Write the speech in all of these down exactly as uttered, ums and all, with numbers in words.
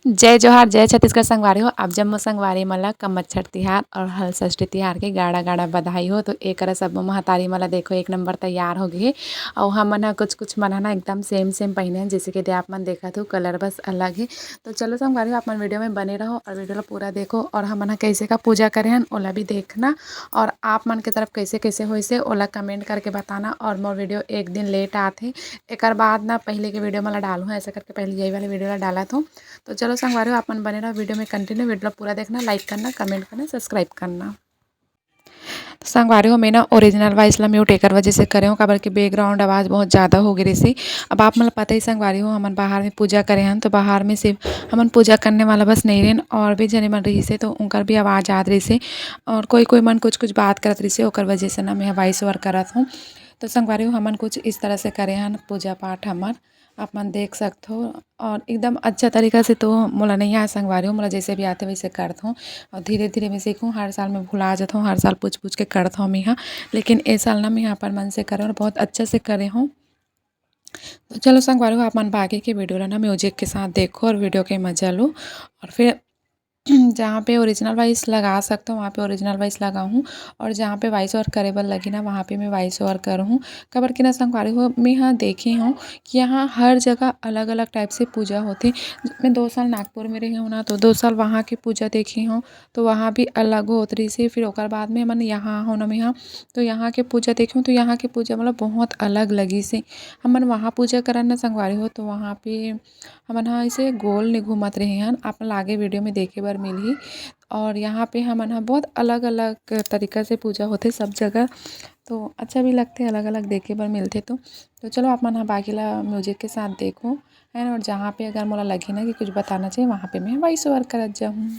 जय जोहार, जय छत्तीसगढ़ संगवारी हो। आप जम्मो संगवारी मन ला कम्मत छठ तिहार और हल षष्ठी तिहार के गाड़ा गाड़ा बधाई हो। तो एकरा सब महतारी मन ला देखो, एक नंबर तैयार हो गए। और हमन ह कुछ कुछ मन ह ना एकदम सेम सेम पहिने हैं, जैसे कि दे आप मन देखत हो, कलर बस अलग है। तो चलो संगवारी हो, आप मन वीडियो में बने रहो और वीडियो ला पूरा देखो। और हमन ह कैसे का पूजा करे हन, ओला भी देखना। और आप मन के तरफ कैसे कैसे होइसे, ओला कमेंट करके बताना। और मोर वीडियो एक दिन लेट आथे, एकर बाद ना पहले के वीडियो मन ला डालूँ, ऐसा करके पहले यही वाले वीडियो ला डालत हूँ। तो चलो संगवारी हो, आप मन बने रहो वीडियो में कंटिन्यू, वीडियो ला पूरा देखना, लाइक करना, कमेंट करना, सब्सक्राइब करना। तो संगवारी हो, मैं ना ओरिजिनल वॉइस ला म्यूट एकर वजह से करे हूँ, काबर कि बैकग्राउंड आवाज़ बहुत ज़्यादा हो गई रही। अब आप मन ला पता ही संगवारी हो, हमन बाहर में पूजा करे हन, तो बाहर में सिर्फ हमन पूजा करने वाला बस नहीं रहन, और भी जने मन रही से, तो उनकर भी आवाज़ आत रही से। और कोई कोई मन कुछ कुछ बात करत रही से, ओकर वजह से ना मैं वॉइस ओवर करत हूँ। तो संगवारी हो, हमन कुछ इस तरह से करे हन पूजा पाठ हमर, आप मन देख सकत हो। और एकदम अच्छा तरीका से तो मोला नहीं आए संगवारी हो, मोला जैसे भी आते वैसे करत हूँ। और धीरे धीरे मैं सीखूँ, हर साल मैं भुला जात हूँ, हर साल पूछ पूछ के करत हूँ मैं यहाँ। लेकिन ए साल ना मैं यहाँ पर मन से करे और बहुत अच्छा से करे हूँ। तो चलो संगवारी हो, आप मन बाकी के वीडियो ला ना म्यूजिक के साथ देखो और वीडियो के मजा लो। और फिर जहाँ पे ओरिजिनल वॉइस लगा सकते हो, वहाँ पे ओरिजिनल वॉइस लगाऊँ, और जहाँ पे वॉइस ओवर करे बर लगी ना, वहाँ पे मैं वॉइस ओवर करूँ। काबर कि ना संगवारी हो, मैं यहाँ देखी हूँ कि यहाँ हर जगह अलग-अलग टाइप से पूजा होथे। मैं दो साल नागपुर में रही हूँ ना, तो दो साल वहाँ के पूजा देखी हूँ, तो वहाँ भी अलग होत रहिस हे। फिर ओकर बाद में हमन यहाँ हो ना, मैं यहाँ, तो यहाँ के पूजा देखी हूँ, तो यहाँ के पूजा मतलब बहुत अलग लगिस हे। हमन वहाँ पूजा करन ना संगवारी हो, तो वहाँ पे हमन ह ऐसे गोल नहीं घूमत रहे हन, आप मन ला आगे वीडियो में देखे बर मिलही। और यहाँ पे हमन ह बहुत अलग-अलग तरीका से पूजा होथे सब जगह, तो अच्छा भी लगथे, अलग-अलग देखे बर मिलथे। तो, तो चलो आप मन ह बाकी ला म्यूजिक के साथ देखो, है ना। और जहाँ पे अगर मोला लगे ना कि कुछ बताना चाहिए, वहाँ पे मैं वॉइस ओवर करत जाहूँ।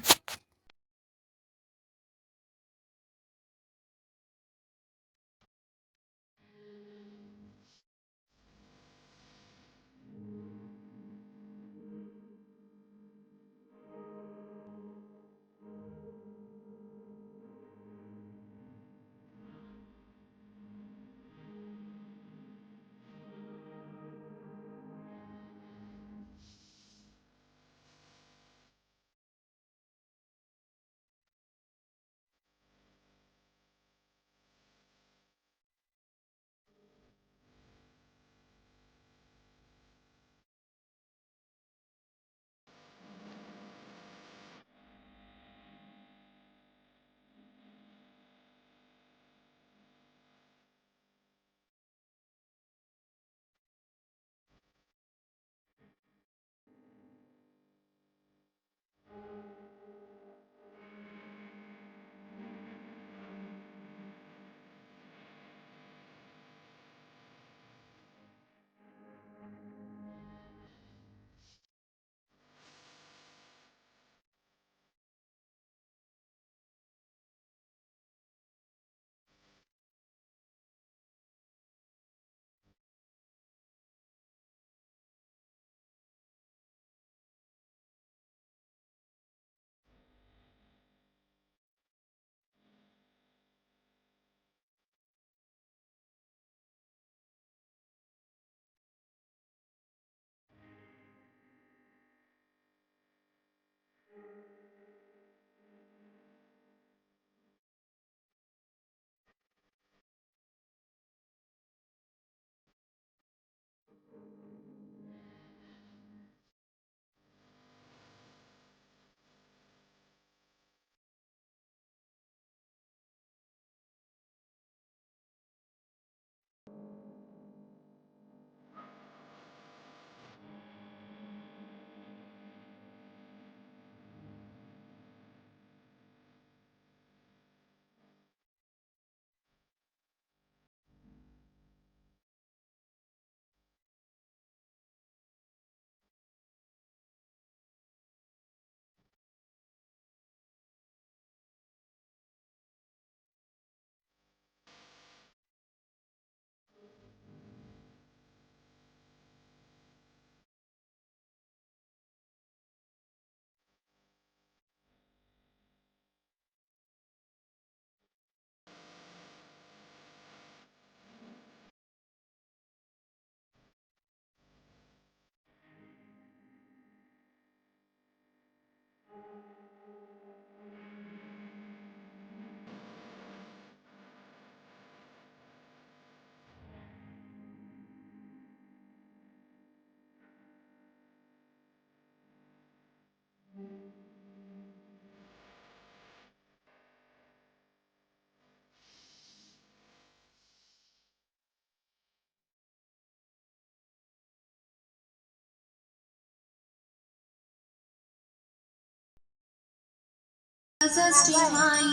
षष्ठी माई,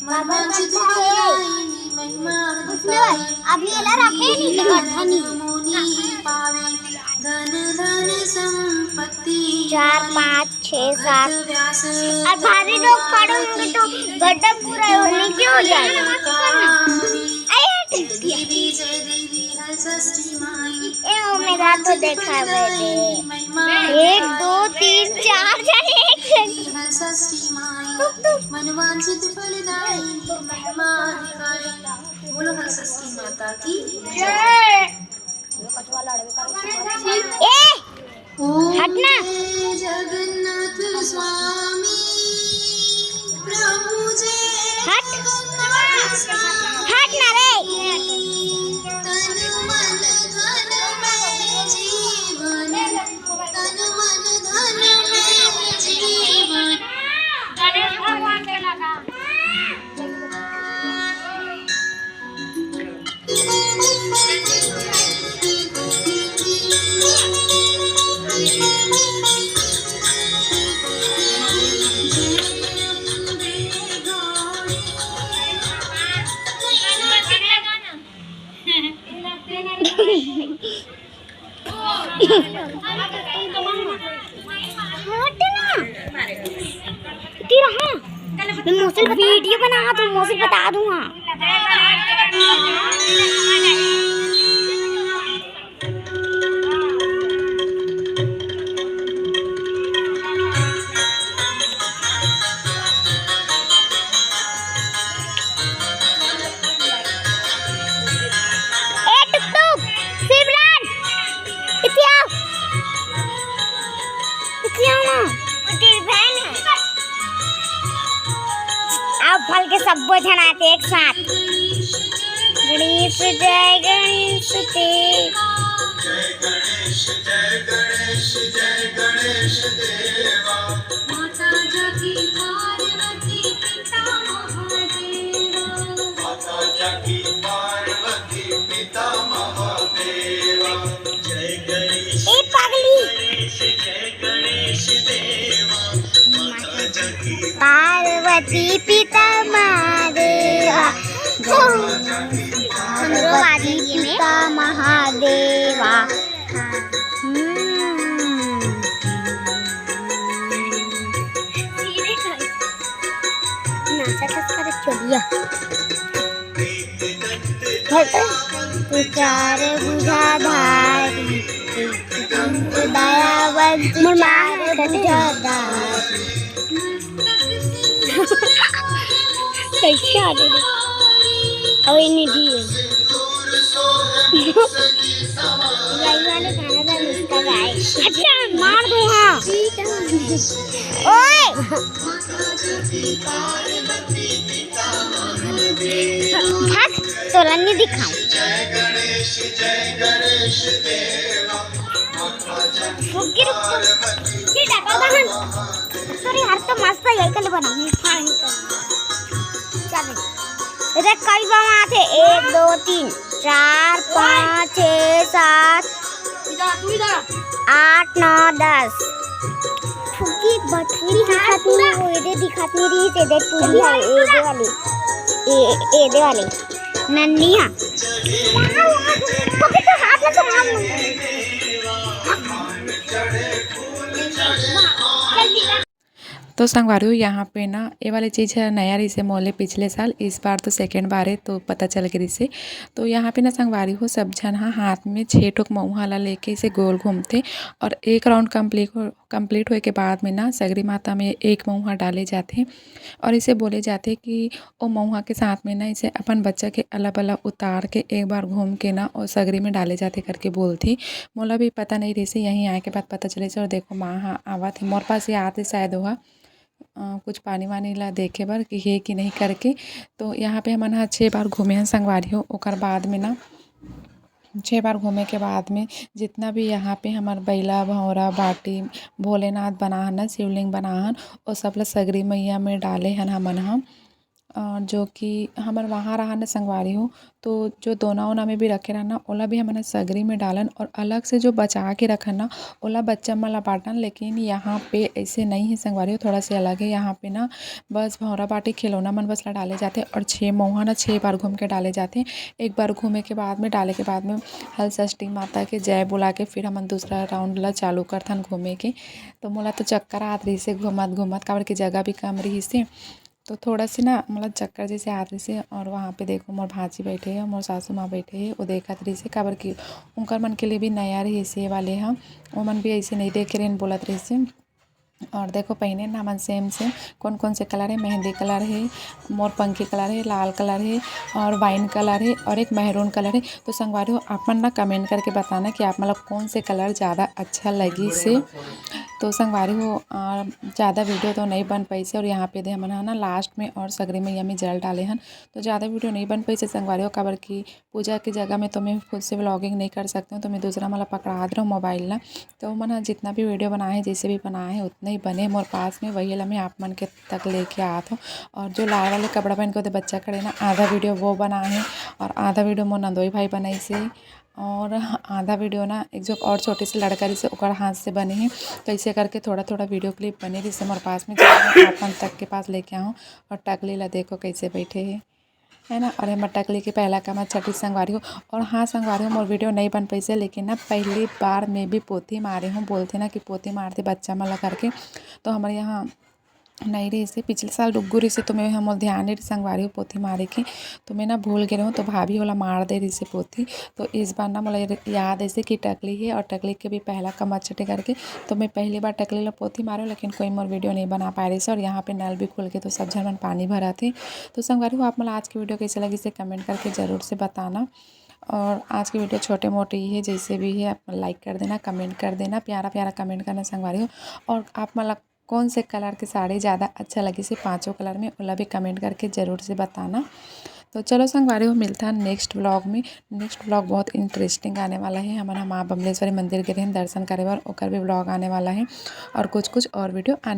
मन वांछित फल दायिनी महिमा। उसने अभी एला रखे नहीं, तो गड्ढा नहीं। चार, पाँच, छः, सात। और भारी लोग खड़े होंगे तो गड्ढा पूरा नीचे हो जाएगा। अरे हट। ए, ओ मेरा तो देखा मैंने। एक, दो, तीन, चार जने एक जन। मनवांछित फलदायिनी महिमा निभाए। बोलो हर षष्ठी माता की जय। ए, हट ना। जगन्नाथ स्वामी प्रभु जय। हट। हट ना रे। तन मन धन में जीवन, तन मन धन में जीवन। गणेश भगवान के लगा। हट ना। इतनी रहा। मैं मौसी वीडियो बना तो मौसी बता दूंगा। ए टुकटुक, सिमरन, इथे आओ। इथे आओ ना। वो तेरी बहन है। आओ, फल के सब्बो झन आते एक साथ। गणेश जय गणेश देव। जय गणेश, जय गणेश, जय गणेश देवा। माता जाकी पार्वती पिता महादेवा। माता जाकी पार्वती पिता महादेवा। जय गणेश, ए पगली। गणेश, जय गणेश देवा। माता जाकी पार्वती पिता महादेवा। हमरो आ जाइए में। पिता महादेवा। हम्म। नाचा था सारे चोलिया। हट। तू चार भुजाधारी, तू दयावंत मोर माँ चार है, कहते हैं। भुजाधारी। कैसे आ गए? और ये निधि है। यही वाले गाना था जिसका गाए। अच्छा, मार दूँ, हाँ। ओए! भाग, तोला नहीं दिखाऊं। रुक, रुक, रुक। ये डाका बहन। सॉरी, हर तो मस्त है, यही कल बना। हाँ, यही कल। चल। इधर कई बार आते, एक, दो, तीन, चार, पाँच, छः, सात, आठ, नौ, दस। फुग्गी बटुरी दिखत नहीं, वो एदे दिखत नहीं रही, एदे टूरी है, एदे वाली, ए, एदे वाली नन्नी है। ओके, तो हाथ में तो हाथ में। तो संगवारी हो, यहाँ पे ना, ये वाली चीज़ है नया रहिसे मोले पिछले साल, इस बार तो सेकेंड बार है, तो पता चल के रहिसे। तो यहाँ पे ना संगवारी हो, सब झन हा हाथ में छः ठोक मऊहा ला लेके इसे गोल घूमथे और एक राउंड कंप्लीट हो, कंप्लीट होए के बाद में ना सगरी माता में एक मऊहा डाले जाथे और इसे बोले जाथे कि ओ मऊहा के साथ में ना इसे अपन बच्चा के अला बला उतार के एक बार घूम के ना ओ सगरी में डाले जाथे करके बोलथे। मोला भी पता नहीं रहिसे, यहीं आए के बाद पता चले। और देखो माँ हा आवत हे मोर पास, ये आते शायद ओहा अ, कुछ पानी वानी ला देखे बर कि हे कि नहीं करके। तो यहाँ पे हमन ह छः बार घूमे हन संगवारी हो। ओकर बाद में ना छः बार घूमे के बाद में जितना भी यहाँ पे हमर बइला, भौंरा, बाटी, भोलेनाथ बना हन ना, शिवलिंग बना हन, ओ सब ला सगरी मइया में डाले हन हमन ह। अ, जो कि हमर वहाँ रहा ना संगवारी हो, तो जो दोना ओना में भी रखे रहन ना, ओला भी हमन ह सगरी में डालन और अलग से जो बचा के रखन ना, ओला बच्चा मन ला बांटन। लेकिन यहाँ पे ऐसे नहीं है संगवारी हो, थोड़ा से अलग है। यहाँ पे ना बस भौंरा बाटी खिलौना मन बस ला डाले जाथे और छः मउहा ना छः बार घूम के डाले जाथे। एक बार घूमे के बाद में, डाले के बाद में हल षष्ठी माता के जय बुला के फिर हमन दूसरा राउंड ला चालू करथन घूमे के। तो मोला तो चक्कर आत रहिसे घूमत घूमत, काबर के जगह भी कम रहिसे। तो थोड़ा से ना मोला चक्कर जैसे आत रहिसे। और वहाँ पे देखो मोर भांजी बैठे हे, मोर सासू माँ बैठे हे, वो देखत रहिसे, काबर कि उनकर मन के लिए भी नया रहिसे ये वाले ह, वो मन भी ऐसे नहीं देखे रहिन, बोलत रहिसे। और देखो पहिने ना मन सेम सेम, कौन कौन से कलर है, मेहंदी कलर है, मोर पंखी कलर है, लाल कलर है और वाइन कलर है और एक मैरून कलर है। तो संगवारी हो, आप मन ना कमेंट करके बताना कि आप मन ला कौन से कलर ज़्यादा अच्छा लगिसे। तो संगवारी हो, अ, ज़्यादा वीडियो तो नहीं बन पाइसे और यहाँ पे दे हमन ह ना लास्ट में और सगरी मैया में जल डाले हन। तो ज़्यादा वीडियो नहीं बन पाइसे संगवारी हो, काबर कि पूजा के जगह में तो मैं खुद से व्लॉगिंग नहीं कर सकती हूँ, तो मैं दूसरा मन ला पकड़ा दे रहूँ मोबाइल ला। तो मन ह जितना भी वीडियो बनाए हे, जैसे भी बनाए हे, उतना ही बने मोर पास में, वही ला मैं आप मन के तक लेके आत हूँ। और जो लाल वाले कपड़ा पहन के ओदे बच्चा खड़े ना, आधा वीडियो वो बनाए हे और आधा वीडियो मोर नंदोई भाई बनाइसे। और आधा वीडियो ना एक जो और छोटे से लड़का रहिसे ओकर हाथ से बने हे। तो ऐसे करके थोड़ा थोड़ा वीडियो क्लिप बने रहिसे मोर पास में, जो मैं आप मन तक के पास लेके आऊँ। और टकली ला देखो कैसे बैठे हे, है ना। और एमा टकली के पहला कमर छठी संगवारी हो। और हाँ संगवारी हो, मोर वीडियो नहीं बन पाइसे, लेकिन ना पहली बार मैं भी पोथी मारे हूँ। बोलथे ना कि पोथी मारथे बच्चा मन ला करके, तो हमर यहाँ नहीं रहिसे, पिछले साल डुग्गू रहिसे, तो मैं, हमर ध्यान नहीं रहिसे संगवारी हो पोथी मारे के, तो मैं ना भूल गे रहूँ, तो भाभी ओला मार दे रहिसे पोथी। तो इस बार ना मोला ये याद ऐसे कि टकली है और टकली के भी पहला कमर छठे करके, तो मैं पहली बार टकली ला पोथी मारे हूँ, लेकिन कोई मोर वीडियो नहीं बना पाए रहिसे। और यहाँ पे नल भी खुल के तो सब झन मन पानी भरत हे। तो संगवारी हो, आप मन ला आज की वीडियो कैसे लगिसे कमेंट करके ज़रूर से बताना। और आज की वीडियो छोटे मोटे ही है, जैसे भी है आप लाइक कर देना, कमेंट कर देना, प्यारा प्यारा कमेंट करना संगवारी हो। और आप मन ला कौन से कलर के साड़ी ज़्यादा अच्छा लगिसे पाँचों कलर में, ओला भी कमेंट करके ज़रूर से बताना। तो चलो संगवारी हो, मिलता है नेक्स्ट व्लॉग में। नेक्स्ट व्लॉग बहुत इंटरेस्टिंग आने वाला है। हमन ह माँ बमलेश्वरी मंदिर गे रहेन दर्शन करे बर, ओकर भी व्लॉग आने वाला है और कुछ कुछ और वीडियो आने